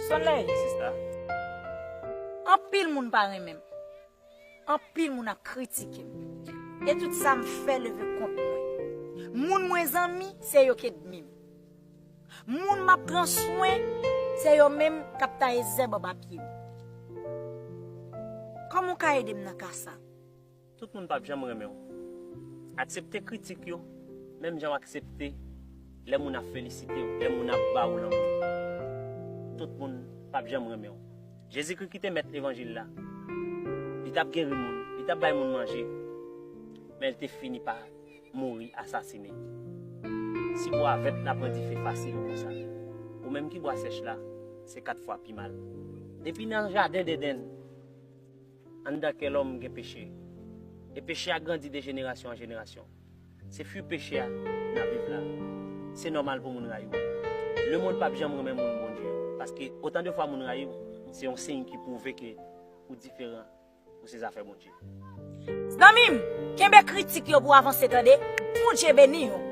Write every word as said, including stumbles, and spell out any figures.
Soleil, sista, anpil moun pa renmen m. Anpil moun ap kritike m. E tout sa m fè leve kont mwen. Moun mwen zanmi, se yo k ènmi m. Moun m ap pran swen, se yo menm k ap taye zèb anba pye m. Kòman w ka ede m nan ka sa? Tout moun p ap janm renmen w. Aksepte kritik yo, menm jan w aksepte lè moun ap felisite w, lè moun ap ba w lanmou. Tout moun p ap janm renmen w. Jezikri ki te mèt levanjil la, li t ap geri moun, li t ap bay moun manje, men li te fini pa mouri asasinen. Si bwa vèt la pran dife fasil konsa, ou menm ki bwa sèch la, se kat fwa pi mal. Depi nan jaden Dedenn, anndan kè lòm gen peche. E peche a grandi de jenerasyon an jenerasyon. Se fwi peche a n ap viv la. Se nòmal pou moun rayi w. Lemonn p ap janm renmen moun Bondye yo. Paske otan de fwa moun rayi w, se yon siy ki pwouve ke ou diferan, ou se zafè Bondye. Zanmi m, kenbe kritik yo pou w avanse, tande? Bondye beni w.